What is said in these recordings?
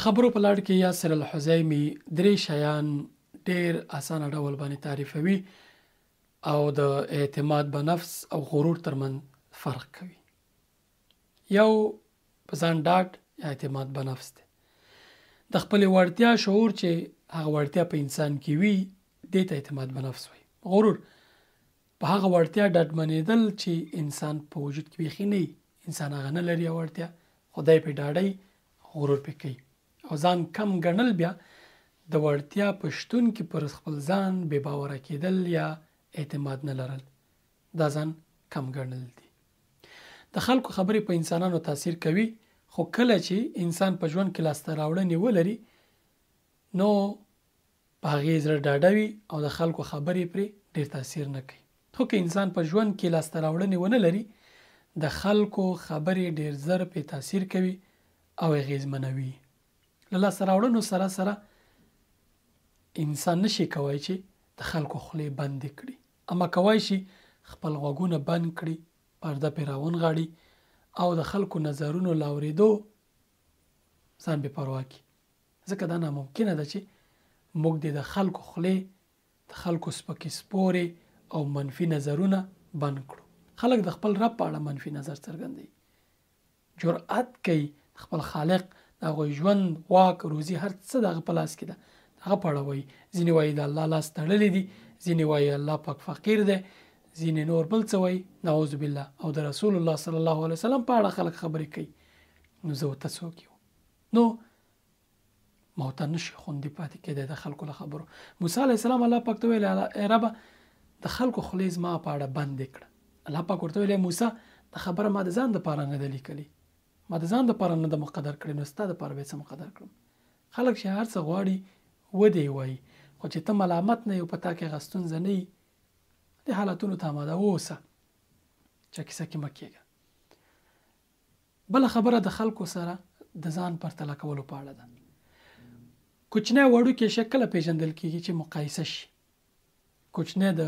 د خبرو په لړ کې یاسر الحزیمي درې شیان ډیر اسانه ډول باندې تعریفوي او د اعتماد به نفس او غرور ترمنځ فرق کوي. یو په ځان ډاډ یا اعتماد به نفس دی، د خپلې وړتیا شعور چې هغه وړتیا په انسان کې وي دې ته اعتماد به نفس وایي. غرور په هغه وړتیا ډاډمنېدل چې انسان په وجود کې بیخي نه وي، انسان هغه نه لري وړتیا، خدای پرې ډاډی، غرور پرې کوي. او ځان کم ګڼل بیا د وړتیا په شتون کې پر خپل ځان بې باوره کېدل یا اعتماد نه لرل، دا ځان کم ګڼل دي. د خلکو خبرې په انسانانو تاثیر کوي، خو کله چې انسان په ژوند کې لاسته راوړنې ولري نو په هغې زړه ډاډه وي او د خلکو خبرې پرې ډېر تاثیر نه کوي. خو که انسان په ژوند کې لاسته راوړنې ونه لري، د خلکو خبرې ډېر زر پرې تاثیر کوي او اغېزمنوي. له لاسته راوړنو سره سره انسان نشي کوای چې د خلکو خولې بندې کړي، اما کوای شي خپل غوږونه بند کړي، پرده پرې راونغاړي او د خلکو نظرونو له اورېدو ځان بې پروا کړي. ځکه دا ناممکنه ده چې موږ دې د خلکو خولې، د خلکو سپکې سپورې او منفي نظرونه بند کړو. خلک د خپل رب په اړه منفي نظر څرګندوي، جرأت کوي د خپل خالق، د هغوی ژوند، واک، روزي هر څه د هغه په لاس کې ده، د هغه په اړه وایي. ځینې وایي د الله لاس تړلی دي، ځینې وایي الله پاک فقیر دی، ځینې نور بل څه وایي، نعوذ بالله. او د رسول الله صلی الله علیه وسلم په اړه خلک خبرې کوي، نو زه ورته څوک یو؟ نو موته نشي خوندي پاتې کېدی د خلکو له خبرو. موسی علیه السلام الله پاک ته ویل، ای ربه د خلکو خولې زما په اړه بندې کړه. الله پاک ورته ویل، موسی دا خبره ما د ځان دپاره نه ده لیکلې، ما د ځان دپاره نه ده مقدر کړې، نو ستا دپاره به یې څه مقدر کړم؟ خلک چې هر څه غواړي ودې وایي، خو چې ته ملامت نه یې او په تا کې هغه ستونزه نه وي، دې حالتونو ته آماده واوسه، چا کیسه کې مه کېږه. بله خبره د خلکو سره د ځان پرتله کولو په اړه ده. کوچنی وړوکی شی کله پېژندل کېږي چې مقایسه شي. کوچنی د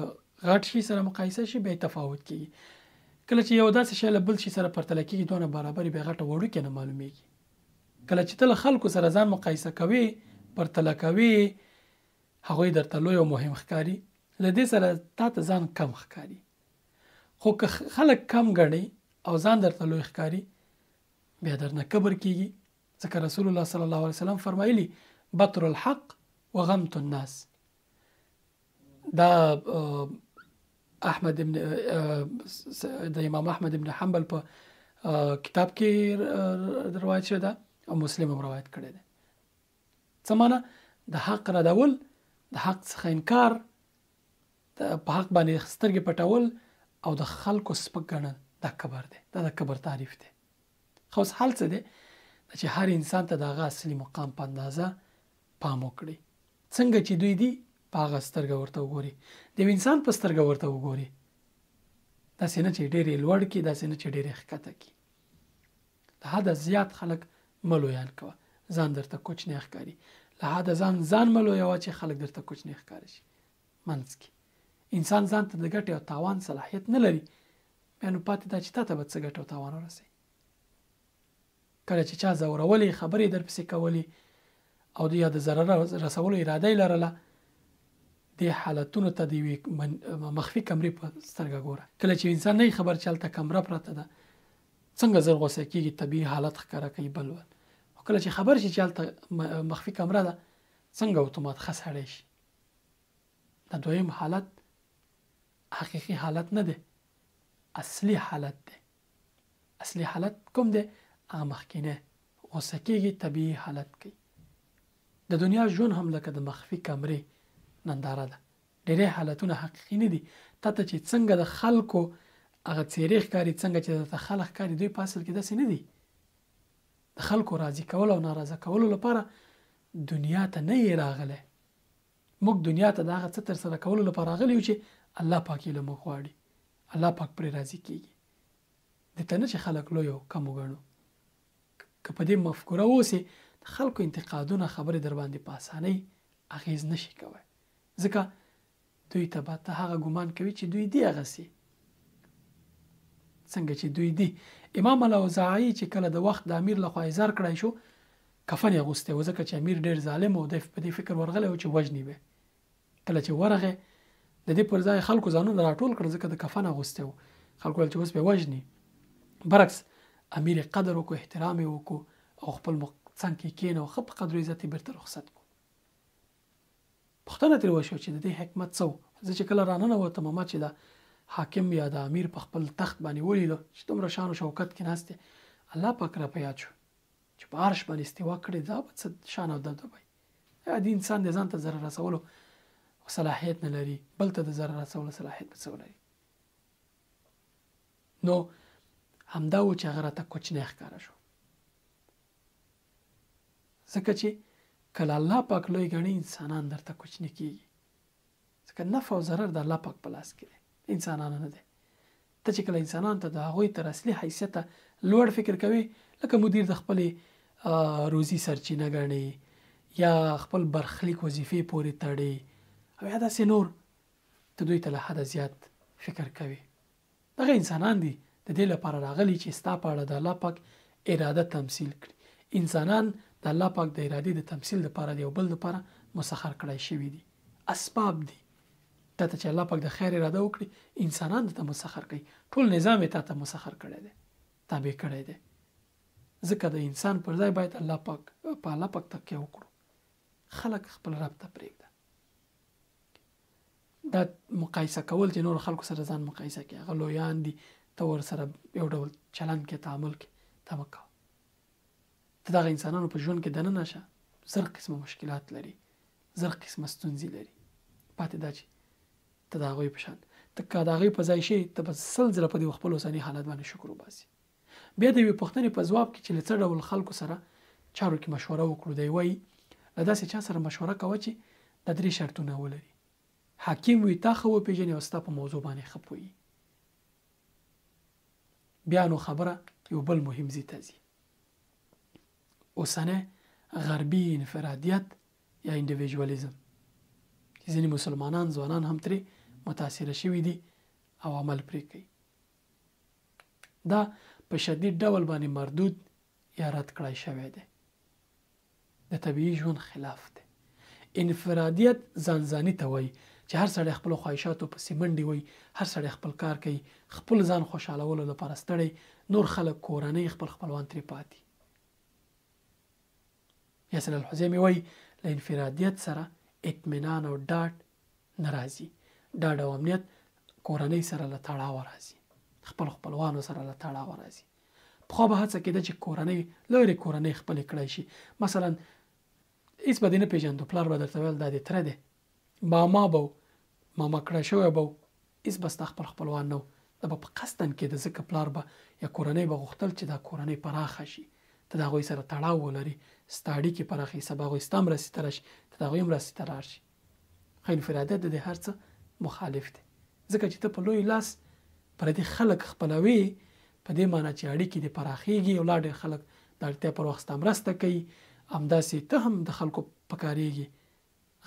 غټ شي سره مقایسه شي بیا تفاوت کېږي. کله چې یو داسې شی له بل شي سره پرتله کېږي، دونه برابرې بیا غټه وړوکی نه معلومیږي. کله چې ته له خلکو سره ځان مقایسه کوې، پرتله کوې، هغوی درته لوی او مهم ښکاري، له دې سره تا ته ځان کم ښکاري. خو که خلک کم ګڼي او ځان درته لوی ښکاري، بیا درنه کبر کېږي. ځکه رسول الله صلی الله علیه وسلم فرمایلي، بطر الحق وغمت الناس. دا احمد ابن د امام احمد ابن حنبل په کتاب کې روایت شوی ده او مسلم هم روایت کړی دی. څه معنی؟ د حق ردول، د حق څخه انکار، په حق باندې سترګې پټول او د خلکو سپک ګڼل، دا کبر دی، دا د کبر تعریف دی. خو اوس حل څه دی؟ چې هر انسان ته د هغه اصلي مقام په اندازه پام وکړي، څنګه چې دوی دي په هغه سترګه ورته وګوري، د یو انسان په سترګه ورته وګوري، داسې نه چې ډېر یې لوړ کړي، داسې نه چې ډېر یې ښکته کړي. له حده زیات خلک مه لویان کوه، ځان درته کوچنی ښکاري. له حده ځان مه لویوه چې خلک درته کوچنی ښکاري شي. منځ کې انسان ځان ته د ګټې او تاوان صلاحیت نه لري، بیا نو پاتې دا چې تا ته به څه ګټه او تاوان ورسوي. کله چې چا ځورولې، خبرې درپسې کولې او یا د ضرر رسولو اراده یې لرله، دې حالتونو ته د یوې مخفي کمرې په سترګه ګوره. کله چې انسان نه خبر چې هلته کمره پرته ده، څنګه زر غوسه کېږي، طبیعي حالت ښکاره کوي بل ول. خو کله چې خبر شي چې هلته مخفي کمره ده، څنګه اتومات ښه سړی شي. دا دویم حالت حقیقي حالت نه دی، اصلي حالت دی. اصلي حالت کوم دی؟ هغه مخکینی غوسه کېږي، طبیعي حالت کوي. د دنیا ژوند هم لکه د مخفي کمرې ننداره ده. ډېری حالتونه حقیقي نه دي. تا ته چې څنګه د خلکو هغه څېرې ښکاري، څنګه چې درته خلک ښکاري، دوی په اصل کې داسې نه دي. د خلکو راضي کولو او ناراضه کولو لپاره دنیا ته نه یې راغلی. موږ دنیا ته د هغه څه ترسره کولو لپاره راغلي یو چې الله پاک یې له موږ غواړي، الله پاک پرې راضي کېږي. دې ته نه چې خلک لوی او کم وګڼو. که په دې مفکوره اوسې، د خلکو انتقادونه خبرې در باندې په اسانۍ اغېز نشي کوی، ځکه دوی ته به ته هغه ګمان کوي چې دوی دي هغسې څنګه چې دوی دي. امام الاوزاعي چې کله د وخت د امیر لخوا احضار کړای شو، کفن یې اغوستی و، ځکه چې امیر ډېر ظالم و، دی په دې فکر ورغلی و چې وژني به. کله چې ورغی د دې پر ځای خلکو ځانونه راټول کړل، ځکه د کفن اغوستی و، خلکو ویل چې اوس به وژني. برعکس امیر یې قدر وکړو، احترام یې وکړو او خپل څنګ کې کېناوه، ښه په قدر و عزت یې بېرته رخصت کړو. پوښتنه ترې وشوه چې د دې حکمت څه و؟ زه چې کله راننوتم، ما چې د حاکم یا د امیر په خپل تخت باندې ولیدو چې دومره شان او شوکت کې ناست دی، الله پاک را په یاد شو چې په عرش باندې استوا کړې، دا به څه شان او دبدبه وي. عادي انسان د ځان ته ضرر رسولو صلاحیت نه لري، بل ته د ضرر رسولو صلاحیت به څه ولري؟ نو همدا و چې هغه راته کوچنی ښکاره شو، ځکه چې کله الله پاک لوی ګڼي انسانان درته کوچني کیږي، ځکه نفع او ضرر د الله پاک په لاس کې دی، انسانانو نه دی. ته چې کله انسانان ته د هغوی تر اصلي حیثیته لوړ فکر کوي، لکه مدیر د خپلې روزي سرچینه ګڼي یا خپل برخلیک وظیفې پورې تړي او یا داسې نور، ته دوی ته له حده زیات فکر کوي. دغه انسانان دي د دې لپاره راغلي چې ستا په اړه د الله پاک اراده تمثیل کړي. انسانان د الله پاک د ارادې د تمثیل لپاره د یو بل لپاره مسخر کړای شوي دي، اسباب دي. تا ته چې الله پاک د خیر اراده وکړي، انسانان درته مسخر کوي، ټول نظام یې تا ته مسخر کړی دی، تابع کړی دی. ځکه د انسان پر ځای باید الله پاک په الله پاک تکیه وکړو، خلک خپل رب ته پرېږده. دا مقایسه کول چې نور خلکو سره ځان مقایسه کوي، هغه لویان دي، ته ورسره یو ډول چلند کې، تعامل کې، ته مه کوه. ته دغه انسانانو په ژوند کې دننه شه، زر قسمه مشکلات لري، زر قسمه ستونزې لري. پاتې دا چې ته د هغوی په شان، ته که د هغوی په ځای شې، ته به 100 ځله په دې خپل اوسني حالت باندې شکر وباسي. بیا د یوې پوښتنې په ځواب کې چې له څه ډول خلکو سره چارو کې مشوره وکړو، دی وایي له داسې چا سره مشوره کوه چې دا 3 شرطونه ولري: حاکم وي، تا ښه وپېژني او ستا په موضوع باندې ښه پوهېږي. بیا نو خبره یو بل مهم ځای ته ځي، اوسنی غربي انفرادیت یا انډیویجوالیزم چې ځینې مسلمانان ځوانان هم ترې متاثره شوي دي او عمل پرې کوي، دا په شدید ډول باندې مردود یا رد کړای شوی دی، د طبیعي ژوند خلاف دی. انفرادیت ځانځاني ته وایي چې هر سړی خپلو خواهشاتو پسې منډې وایي، هر سړی خپل کار کوي، خپل ځان خوشحالولو لپاره ستړی، نور خلک کورنۍ خپل خپلوان ترې پاتې. یاسر الحزیمي وایي له انفرادیت سره اطمینان او ډاډ نه راځي، ډاډ او امنیت کورنۍ سره له تړاوه راځي، خپل خپلوانو سره له تړاوه راځي. پخوا به هڅه کېده چې کورنۍ لرې کورنۍ خپلې کړای شي، مثلا هیڅ به دې نه پېژندو، پلار به درته ویل دا دې تره دی، ماما به و، ماما کړی شوی به و، هیڅ به ستا خپل خپلوان نه و. دا به په قصداً کېده، ځکه پلار به یا کورنۍ به غوښتل چې دا کورنۍ پراخه شي، ته د هغوی سره تړاو ولري، ستا اړیکې پراخې، سبا هغوی ستا مرستې ته راشي، ته د هغوی مرستې ته راشي. خو انفرادیت د دې هر څه مخالف دی، ځکه چې ته په لوی لاس پردي خلک خپلوې، په دې معنی چې اړیکې دې پراخېږي او لا ډېر خلک د اړتیا پر وخت ستا مرسته کوي، همداسې ته هم د خلکو پکارېږي،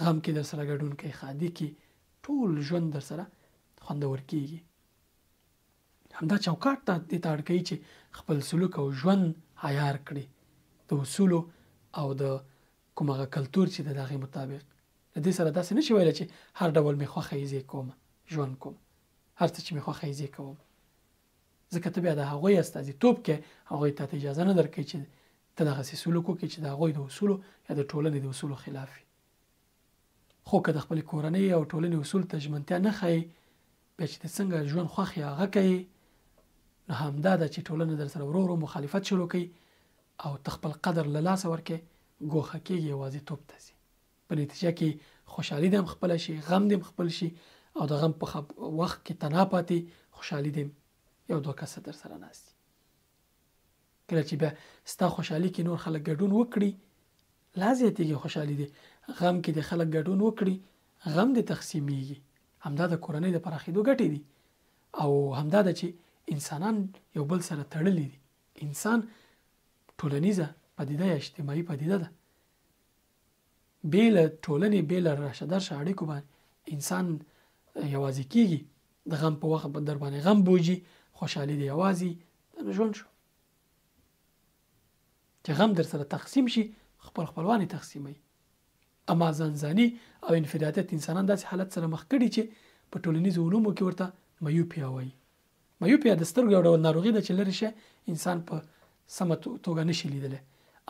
غم کې در سره ګډون کوي، ښادي کې، ټول ژوند در سره خوندور کېږي. همدا چوکاټ ته دې ته اړ کوي چې خپل سلوک او ژوند عیار کړي د اصولو او د کوم هغه کلتور چې د هغې مطابق. له دې سره داسې نه شي ویلی چې هر ډول مې خوښه یې زه کوم، ژوند کوم، هر څه چې مې خوښه یې زه کوم، ځکه ته بیا د هغوی استازیتوب کې، هغوی ته اجازه نه درکوي چې ته دغسې سلوک وکړې چې د هغوی د اصولو یا د ټولنې د اصولو خلاف وي. خو که د خپلې کورنۍ او ټولنې اصول ته ژمنتیا نه ښایي، بیا چې د څنګه ژوند خوښ یې هغه کوي، نو همدا ده چې ټولنه در سره ورو ورو مخالفت شروع کوي او ته خپل قدر له لاسه ورکې، ګوښه کېږي، یوازیتوب ته ځي. په نتیجه کې خوشحالي دې هم خپله شي، غم دې هم خپل شي، او د غم په وخت کې تنها پاتې، خوشحالي دې یو دوه کسه در سره ناست دي. کله چې بیا ستا خوشحالي کې نور خلک ګډون وکړي، لا زیاتېږي خوشحالي دې. غم کې دې خلک ګډون وکړي، غم دې تقسیمېږي. همدا د کورنۍ د پراخېدو ګټې دي، او همدا ده چې انسانان یو بل سره تړلي دي. انسان ټولنیزه پدیده یا اجتماعي پدیده ده. بې له ټولنې، بې له راشه درشه اړیکو باندې انسان یوازې کېږي. د غم په وخت در باندې غم بوجي، خوشحالي دې یوازې، دا نو ژوند شو. چې غم در سره تقسیم شي، خپل خپلوان یې تقسیموي. اما ځانځاني او انفرادیت انسانان داسې حالت سره مخ کړي چې په ټولنیزو علومو کې ورته میوپیا وایي. میوپیا د سترګو یو ډول ناروغي ده چې لرې شی انسان په سمه توګه نشي لیدلی،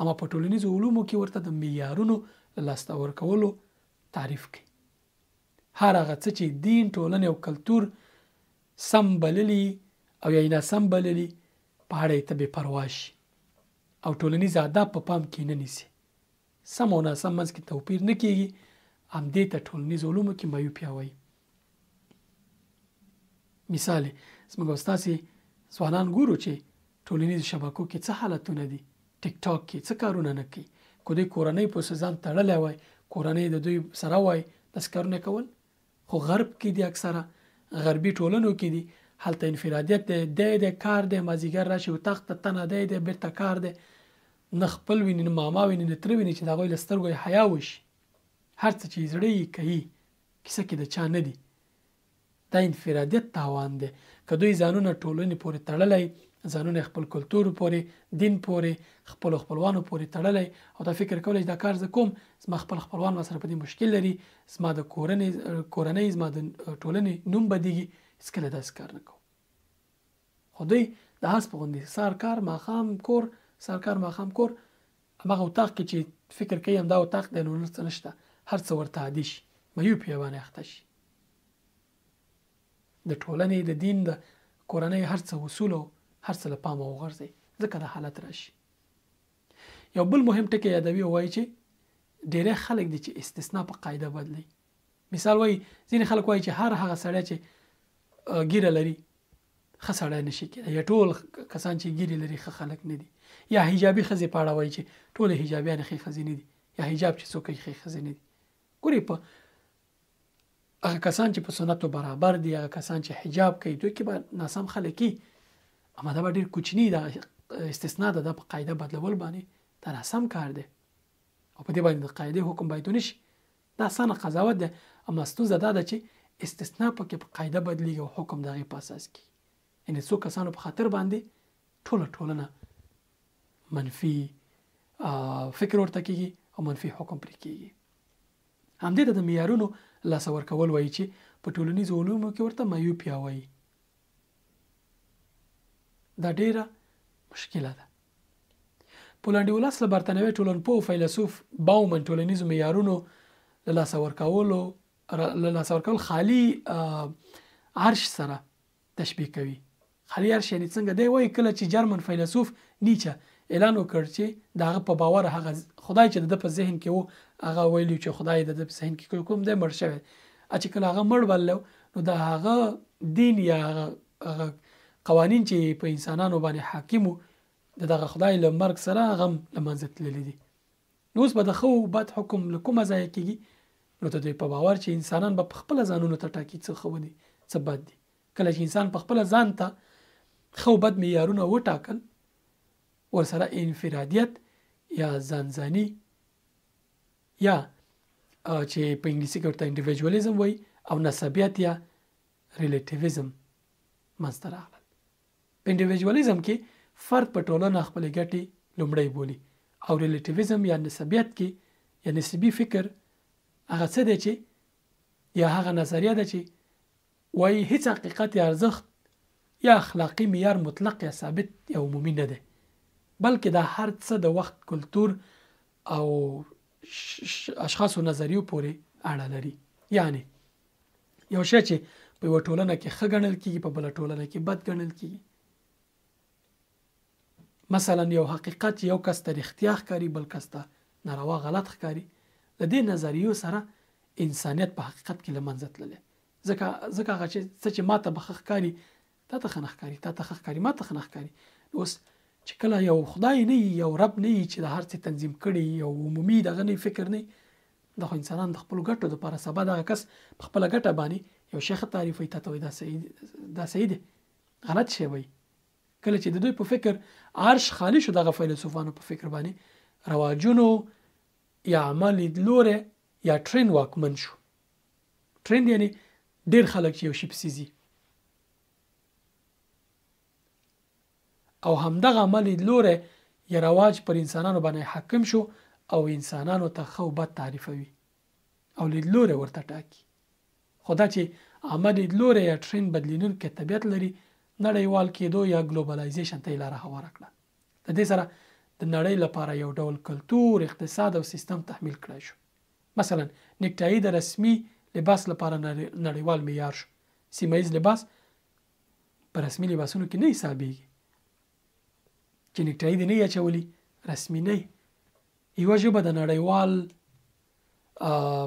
اما په ټولنیزو علومو کې ورته د معیارونو له لاسته ورکولو تعریف کوي. هر هغه څه چې دین، ټولنې او کلتور سم بللي او یا یې ناسم بللي، په اړه یې ته بې پروا شي او ټولنیز آداب په پام کې نه نیسي، سم او ناسم منځ کې توپیر نه کیږي، همدې ته ټولنیزو علومو کې میوپیا وایي. مثال یې زموږ او ستاسې ځوانان ګورو چې ټولنیزو شبکو کې څه حالتونه دي، ټیک ټاک کې څه کارونه نه کوي. که دوی کورنۍ پسې ځان تړلی وای، کورنۍ د دوی سره وای، داسې کارونه کول. خو غرب کې دي، اکثره غربي ټولنو کې دي، هلته انفرادیت دی، دی دی کار دی، مازیګر راشي اتاق ته تنه دی دی، بیرته کار دی، نه خپل ویني، نه ماما ویني، نه تره ویني چې د هغوی له سترګو یې حیا وشي. هر څه چې یې زړه یې کوي، کیسه کې د چا نه دي. دا انفرادیت تاوان دی. که دوی ځانونه ټولنې پورې تړلی، ځانونه خپل کلتور پورې، دین پورې، خپلو خپلوانو پورې تړلی او دا فکر کولی چې دا کار زه کوم، زما خپل خپلوان ما سره په دې مشکل لري، زما د کورنۍ، زما د ټولنې نوم بدیږي، هېڅکله داسې کار نه کوم. خو دوی د هس په غوندې سهار کار، ماښام کور، سهار کار، ماښام کور، هماغه اتاق کې چې فکر کوي همدا اتاق دی، نو نور څه نشته، هر څه ورته عادي شي، میوپیا باندې اخته شي. د ټولنې، د دین، د کورنۍ هر څه اصول او هر څه له پامه وغورځوي، ځکه دا حالت راشي. یو بل مهم ټکی یادوي او وایي چې ډیری خلک دي چې استثنا په قاعده بدلوي. مثال وایي، ځینې خلک وایي چې هر هغه سړی چې ږیره لري ښه سړی نشي کېدای، یا ټول کسان چې ږیرې لري ښه خلک نه دي، یا حجابي ښځې په اړه وایي چې ټولې حجابیانې ښې ښځې نه دي، یا حجاب چې څوک کوي ښې ښځې نه دي. ګورئ، په هغه کسان چې په سنتو برابر دي، هغه کسان چې حجاب کوي، دوی کې به ناسم خلک وي، اما دا به ډېر کوچني دا استثنا ده، دا په قاعده بدلول باندې دا ناسم کار دی او په دې باندې د قاعدې حکم باید ونه شي. دا اسانه قضاوت دی، اما ستونزه دا ده چې استثنا پکې په قاعده بدلیږي او حکم د هغې په اساس کېږي. یعنې څو کسانو په خاطر باندې ټوله ټولنه منفي فکر ورته کېږي او منفي حکم پرې کېږي. همدې ته د معیارونو لاسه ورکول وایي چې په ټولنیزو علومو کې ورته میوپیا وایي. دا ډیره مشکله ده. پولنډي ولاس له برتانوي ټولنپوه او فیلسوف باومن ټولنیزو معیارونو له لاسه ورکول خالي عرش سره تشبیه کوي. خالي عرش یعنی څنګه؟ دی وایي کله چې جرمن فیلسوف نیچه اعلان وکړ چې د هغه په باور هغه خدای چې د ده په ذهن کې و، هغه ویلي چې خدای د ده په ذهن کې کوم دی مړ شوی، چې کله هغه مړ بللی نو د هغه دین یا هغه قوانین چې په انسانانو باندې حاکم وو، د دغه خدای له مرګ سره هغه هم له منځه تللي دي. نو اوس به د ښه او بد حکم له کومه ځایه کېږي؟ نو د دوی په باور چې انسانان به په خپله ځانونو ته ټاکي څه ښه دي څه بد دي. کله چې انسان په خپله ځان ته ښه او بد معیارونه وټاکل، ورسره انفرادیت یا ځانځاني یا چې په انګلیسي کې ورته انډیویډوالزم وایي او نسبیت یا ریلیټیویزم منځته راغلل. په انډیویډوالزم کې فرد په ټولنه خپلې ګټې لومړی بولي او ریلیټیویزم یا نسبیت کې یا نسبي فکر هغه څه دی چې یا هغه نظریه ده چې وایي هیڅ حقیقت یا ارزښت یا اخلاقي معیار مطلق یا ثابت یا عمومي نه دی، بلکې دا هر څه د وخت، کلتور او اشخاصو نظریو پورې اړه لري. یعنی یو شی چې په یوه ټولنه کې ښه ګڼل کېږي، په بله ټولنه کې بد ګڼل کېږي. مثلا یو حقیقت چې یو کس ته رښتیا ښکاري، بل کس ته ناروا غلط ښکاري. له دې نظریو سره انسانیت په حقیقت کې له منځه تللی، ځکه هغه چې څه چې ما ته به ښه ښکاري تا ته ښه نه ښکاري، تا ته ښه ښکاري ما ته ښه نه ښکاري. اوس چې کله یو خدای نه وي، یو رب نه وي چې د هر څه تنظیم کړي، یو عمومي دغه نه فکر نه، دا خو انسانان د خپلو ګټو دپاره سبا دغه کس په خپله ګټه باندې یو شی ښه تعریفوي، تا ته وایي دا صحیح دی، غلط شی وایي. کله چې د دوی په فکر عرش خالي شو، دغه فیلسوفانو په فکر باندې رواجونو یا عمل لیدلوری یا ټرند واکمن شو. ټرند یعنی ډېر خلک چې یو شي پسې ځي او همدغه عمل لیدلوری یا رواج پر انسانانو باندې حاکم شو او انسانانو ته ښه او بد تعریفوي او لیدلوری ورته ټاکي. خو دا چې عامه لیدلوری یا ټرینډ بدلېدونکی طبیعت لري، نړیوال کېدو یا ګلوبلایزېشن ته یې لاره هواره کړه. له دې سره د نړۍ لپاره یو ډول کلتور، اقتصاد او سیستم تحمیل کړای شو. مثلا نیکټايي د رسمي لباس لپاره نړیوال معیار شو. سیمه ییز لباس په رسمي لباسونو کې نه حسابېږي. چې نیکټايي دې نه وي اچولي، رسمي نه یې. یوه ژبه د نړیوال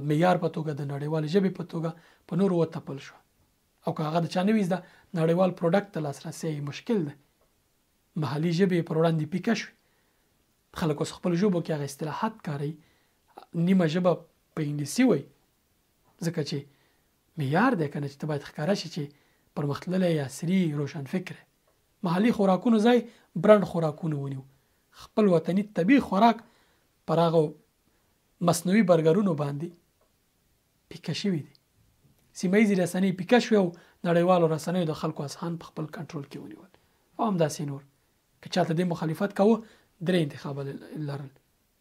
معیار په توګه، د نړیوالې ژبې په توګه په نورو وتپل شوه او که هغه د چا نه وي زده، نړیوال پروډکټ ته لاسرسی یې مشکل دی. محلي ژبې یې پر وړاندې پیکه شوې. خلک اوس خپلو ژبو کې هغه اصطلاحات کاروي، نیمه ژبه په انګلیسي وایي، ځکه چې معیار دی کنه چې ته باید ښکاره شې چې پرمختللی، عصري، روشنفکر یې. محلي خوراکونو ځای برانډ خوراکونو ونیو. خپل وطني طبیعي خوراک پر هغو مصنوعي برګرونو باندې پیکه شوي دي. سیمه ییزې رسنۍ پیکه شوې او نړیوالو رسنیو د خلکو اذهان په خپل کنټرول کې ونیول او همداسې نور. که چا ته دې مخالفت کاوه، درې انتخابه لرل،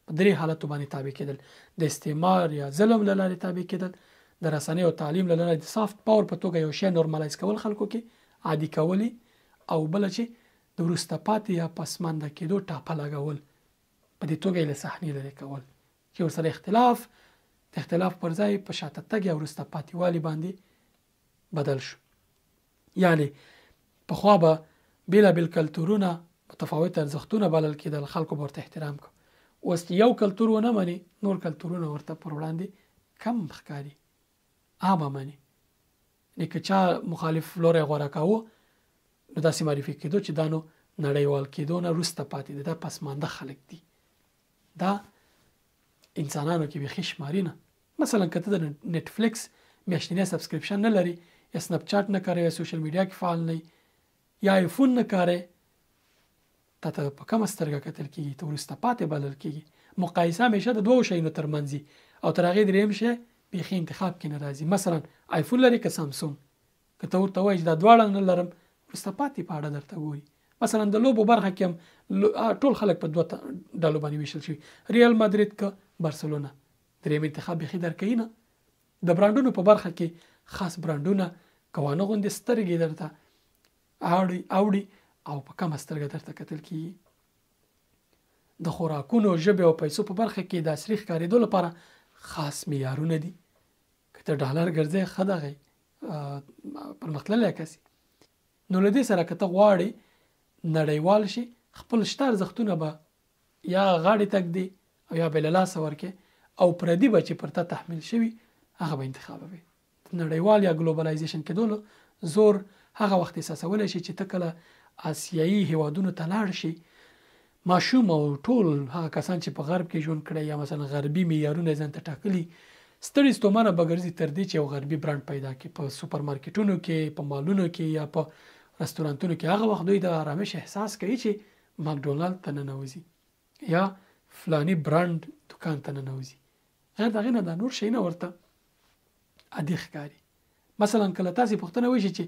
په درې حالتو باندې تابع کېدل: د استعمار یا ظلم له لارې تابع کېدل، د رسنیو او تعلیم له لارې د سافټ پاور په توګه یو شی نورمالایز کول، خلکو کې عادي کول یې، او بله چې د وروسته پاتې یا پسمانده کېدو ټاپه لګول، په دې توګه یې له صحنې لرې کول چې ورسره اختلاف د اختلاف پر ځای په شاته تګ یا وروسته پاتې والي باندې بدل شو. یعنې پخوا به بېلابېل کلتورونه متفاوت ارزښتونه بلل کېدل، خلکو به ورته احترام کاوه. اوس چې یو کلتور ونه مني، نور کلتورونه ورته پر وړاندې کم ښکاري، عامه مني. یعنې که چا مخالف لوری غوره کاوه، نو داسې معرفي کېدو چې دا نو نړیوال کېدو نه وروسته پاتې دي، دا پسمانده خلک دي، دا انسانانو کې بیخي شماري نه. مثلا که ته د نتفلیکس میاشتنی سبسکرپشن نه لري، یا سنپ چاټ نه کاروې، یا سوشل میډیا کې فعال نه، یا آیفون نه کاروې، تا ته په کمه سترګه کتل کېږي، ته وروسته پاتې بلل کېږي. مقایسه همیشه د دوو شیانو ترمنځ وي او تر هغې درېیم شی بیخي انتخاب کې نه راځي. مثلا آیفون لرې که سامسونګ؟ که ته ورته وایې چې دا دواړه نه لرم، وروسته پاتې په اړه درته ګوري. مثلا د لوبو برخه کې هم ټول خلک په دوه ډلو باندې ویشل شوي، ریال مادرید که بارسلونا، درېیم انتخاب بیخي درکوي نه. د برانډونو په برخه کې خاص برانډونه که وانه غوندې سترګې درته اوړي او په کمه سترګه درته کتل کېږي. د خوراکونو، ژبې او پیسو په برخه کې د عصري ښکارېدو لپاره خاص معیارونه دي. که ته ډالر ګرځې، ښه دغه پرمختللی کس. نو له دې سره که ته غواړې نړیوال شي، خپل شته ارزښتونه به یا غاړې ته ږدې او یا به له لاسه ورکې، او پردي به چې پر تا تحمیل شوي هغه به انتخابوي. د نړیوال یا ګلوبلایزیشن کېدو زور هغه وخت احساسولی شي چې ته کله آسیایي هیوادونو ته لاړ شي، ماشوم او ټول هغه کسان چې په غرب کې ژوند کړی یا مثلا غربي معیارونه یې ځان ته ټاکلي، ستړي ستومانه به ګرځي تر دې چې یو غربي برانډ پیدا کړي په سوپرمارکیټونو کې، په مالونو کې یا په رستورانتونو کې. هغه وخت دوی د آرامش احساس کوي چې مکډونالد ته ننوځي یا فلاني برانډ دکان ته ننوځي. غیر د هغې نه دا نور شیونه ورته عادي ښکاري. مثلا کله تاسې پوښتنه وشي چې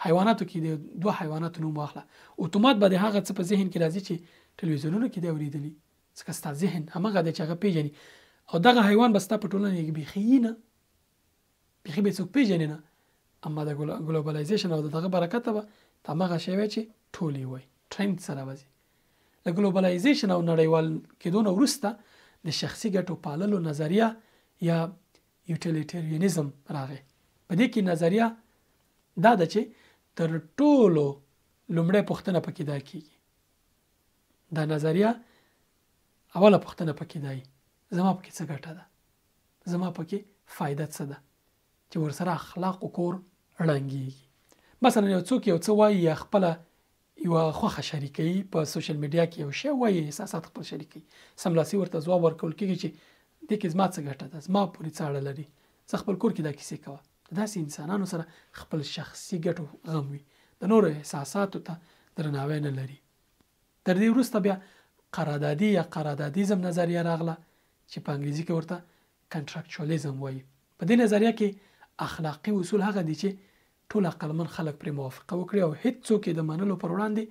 حیواناتو کې د دوه حیواناتو نوم واخله، اتومات به د هغه څه په ذهن کې راځي چې ټلویزیونونو کې دی اورېدلي، ځکه ستا ذهن همغه دی چې هغه پېژني، او دغه حیوان به ستا په ټولنه کې بیخي نه، بیخي به څوک پېژني نه، اما د ګلوبلایزیشن او د دغه برکته به ته همغه شی وای چې ټول یې وایي، ټرند سره به ځي. له ګلوبلایزیشن او نړیوال کېدو نه وروسته د شخصي ګټو پاللو نظریه یا یوټیلیټریانیزم راغی. په دې کې نظریه دا ده چې تر ټولو لومړی پوښتنه پکې دا کېږي، دا نظریه اوله پوښتنه پکې دا وي، زما پکې څه ګټه ده، زما پکې فایده څه ده، چې ورسره اخلاقو کور ړنګېږي. مثلا یو څوک یو څه وایي یا خپله یوه خوښه شریکوي په سوشل میډیا کې، یو شی وایي، احساسات خپل شریکوي، سملاسي ورته ځواب ورکول کېږي چې دې کې زما څه ګټه ده، زما پورې څه اړه لري، زه خپل کور کې دا کیسې کوه. د داسې انسانانو سره خپل شخصي ګټو غم وي، د نورو احساساتو ته درناوی نه لري. تر دې وروسته بیا قراردادي یا قراردادیزم نظریه راغله چې په انګریزي کې ورته کنټراکچوالیزم وایي. په دې نظریه کې اخلاقي اصول هغه دي چې ټول عقلمن خلک پرې موافقه وکړي او هیڅ څوک یې د منلو پر وړاندې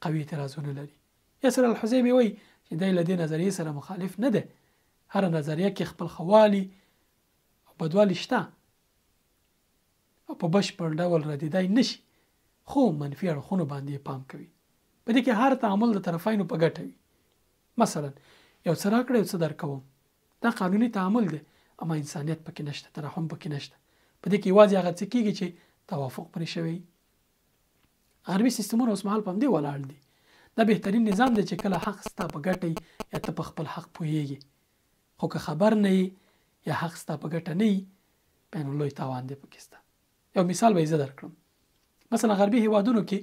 قوي اعتراضونه لري. یاسر الحزیمي وایي چې دی له دې نظریې سره مخالف نه دی. هره نظریه کې خپل ښه والی او بدوالی شته او په بشپړ ډول ردېدای نه شي، خو منفي اړخونو باندې یې پام کوي. په دې کې هر تعامل د طرفینو په ګټه وي. مثلا یو څه راکړه یو څه درکوم، دا قانوني تعامل دی، اما انسانیت پکې نشته، ترحم پکې نشته. په دې کې یوازې هغه څه کېږي چې توافق پرې شوی. غربي سیستمونه اوسمهال په همدې ولاړ دي. دا بهترین نظام دی چې کله حق ستا په ګټه وي یا ته په خپل حق پوهېږې، خو که خبر نه یې یا حق ستا په ګټه نه وي، بیا نو لوی تاوان دی پکې ستا. یو مثال به یې زه درکړم. مثلا غربي هیوادونو کې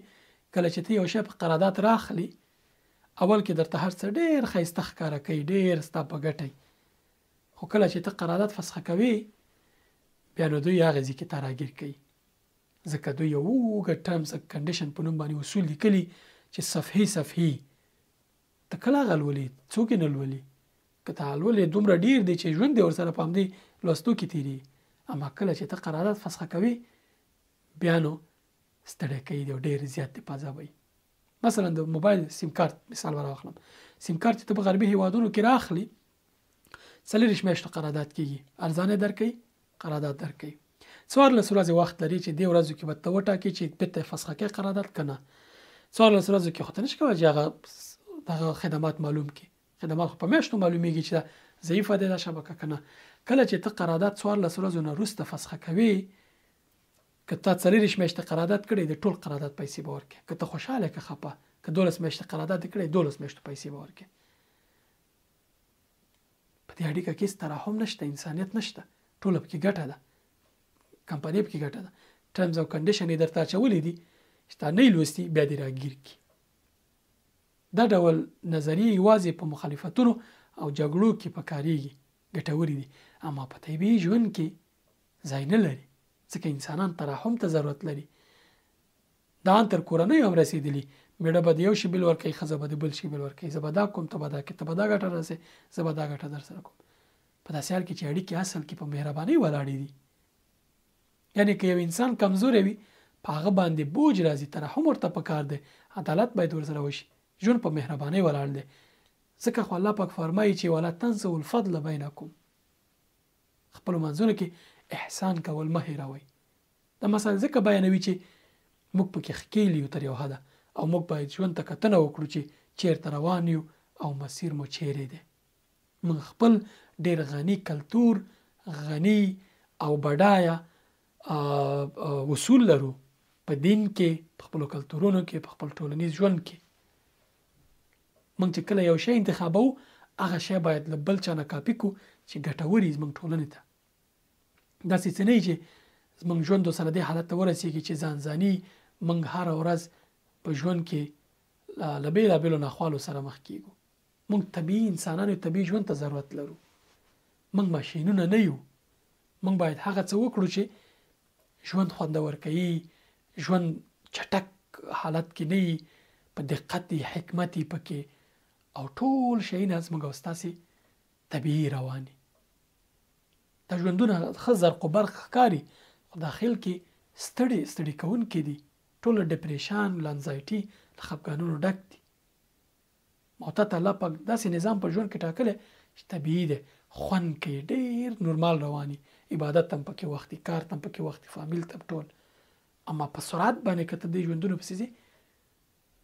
کله چې ته یو شی په قرارداد راخلي، اول کې درته هر څه ډېر ښایسته ښکاره کوي، ډېر ستا په ګټه وي، خو کله چې ته قرارداد فسخه کوې، بیا نو دوی هغه ځای کې تا راګیر کوي، ځکه دوی یو اوږد ټرمز کنډیشن په نوم باندې اصول لیکلي چې صفحې صفحې ته کله هغه لولې، څوک یې نه لولي. که ته لولې دومره ډېر دی چې ژوند دې ورسره په همدې لوستو کې تېرېږي، اما کله چې ته قرارداد فسخه کوې، بیا نو ستړی کوي دی او ډېر زیات دې په عذابوي. مثلا د موبایل سیم کارت مثال به راواخلم. سیم کارت چې ته په غربي هیوادونو کې راخلي، 24 میاشتو قرارداد کېږي، ارزانه درکوي، قرارداد درکوي. 14 ورځې وخت لري چې دې ورځو کې به ته وټاکې چې بېرته یې فسخه کوې قرارداد که نه. 14 ورځو کې خو ته نشي کولی چې هغه دغه خدمات معلوم کړي. خدمات خو په میاشتو معلومیږي چې دا ضعیفه دی دا شبکه که نه. کله چې ته قرارداد 14 ورځو نه وروسته فسخه کوې، که تا 24 میاشتې قرارداد کړی، د ټول قرارداد پیسې به ورکړې. که ته خوشحاله که خپه، که 12 میاشتې قرارداد دې کړی، 12 میاشتو پیسې به ورکړې. په دې اړیکه کې هېڅ ترحم نشته، انسانیت نشته، ټوله پکې ګټه ده، کمپنۍ پکې ګټه ده. ټرمز او کنډیشن یې درته اچولي دي چې تا نه یې لوستي، بیا دې راګیر کړي. دا ډول نظریې یوازې په مخالفتونو او جګړو کې پکارېږي، ګټورې دي، اما په طبیعي ژوند کې ځای نه لري، ځکه انسانان ترحم ته ضرورت لري. دا ان تر کورنیو هم رسېدلي. مېړه به د یو شي بل ورکوي، ښځه به د بل شي بل ورکوي، زه به دا کوم، ته به دا کوې، ته به دا ګټه رسې، زه به دا ګټه در سره کوم. په داسې حال کې چې اړیکې اصل کې په مهربانۍ ولاړې دي. یعنې که یو انسان کمزوری وي، په هغه باندې بوج راځي، ترحم ورته پکار دی، عدالت باید ورسره وشي. ژوند په مهربانۍ ولاړ دی، ځکه خو الله پاک فرمایي چې ولا تنسوا الفضل بینکم، خپلو منځونو کې احسان کول مه هېروئ. دا مسله ځکه بیانوي چې موږ پکې ښکېل یو تر یو حده، او موږ باید ژوند ته کتنه وکړو چې چیرته روان یو او مسیر مو چیرې دی. موږ خپل ډېر غني کلتور، غني او بډایه اصول لرو په دین کې، په خپلو کلتورونو کې، په خپل ټولنیز ژوند کې. موږ چې کله یو شی انتخابوو، هغه شی باید له بل چا نه کاپي کړو چې ګټور وي زموږ ټولنې ته. داسې څه نه وي چې زموږ ژوند سره دې حالت ته ورسېږي چې ځانځاني موږ هره ورځ په ژوند کې له بېلابېلو ناخوالو سره مخ کېږو. موږ طبیعي انسانان یو، طبیعي ژوند ته ضرورت لرو. موږ ماشینونه نه یو. موږ باید هغه څه وکړو چې ژوند خوندور کوي، ژوند چټک حالت کې نه وي، په دقت وي، حکمت وي پکې، او ټول شیونه زموږ او ستاسې طبیعي روان دي. دا ژوندونه ښه زرق و برق ښکاري، خو داخل کې ستړي ستړي کوونکي دي. ټول له ډپریشن، له انزایټي، له خفګانونو ډک دي. او تا ته الله پاک داسې نظام په ژوند کې ټاکلی چې طبیعي دی، خوند کوي، ډېر نورمال روان وي، عبادت ته هم پکې وخت وي، کار ته هم پکې وخت وي، فامیل ته هم ټول. اما په سرعت باندې که ته دې ژوندونو پسې ځې،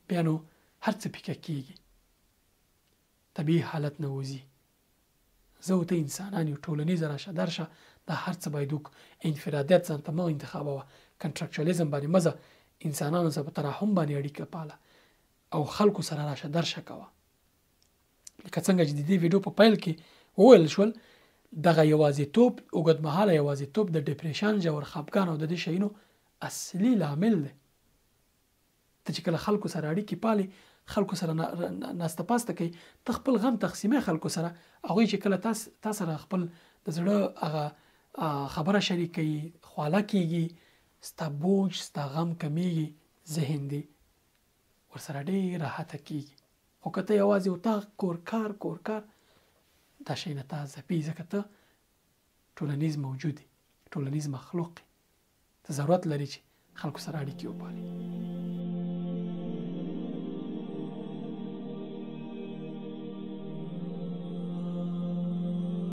بیا نو هر څه پیکه کېږي، طبیعي حالت نه وځي. زه او ته انسانان یو، ټولنیزه راشه درشه دا هر څه باید وکړو. انفرادیت ځان ته مه انتخابوه، کنټراکچوالیزم باندې مه ځه، انسانانو سره په ترحم باندې اړیکه پاله او خلکو سره راشه درشه کوه. لکه څنګه چې د دې ویډیو په پیل کې وویل شول، دغه یوازیتوب، اوږدمهاله یوازیتوب د ډیپریشن، ژور خفګان او د دې شیانو اصلي لامل دی. ته چې کله خلکو سره اړیکې پالې، خلکو سره ناسته پاسته کوي، ته خپل غم تقسیمې خلکو سره، هغوی چې کله تا سره خپل د زړه هغه خبره شریکوي، خواله کېږي، ستا بوج، ستا غم کمیږي، ذهن دې ورسره ډېر راحته کېږي. خو که ته یوازې اتاق، کور کار، کور کار، دا شی نه تا ځپي، ځکه ته ټولنیز موجود یې، ټولنیز مخلوق یې، ته ضرورت لرې چې خلکو سره اړیکې وپالې.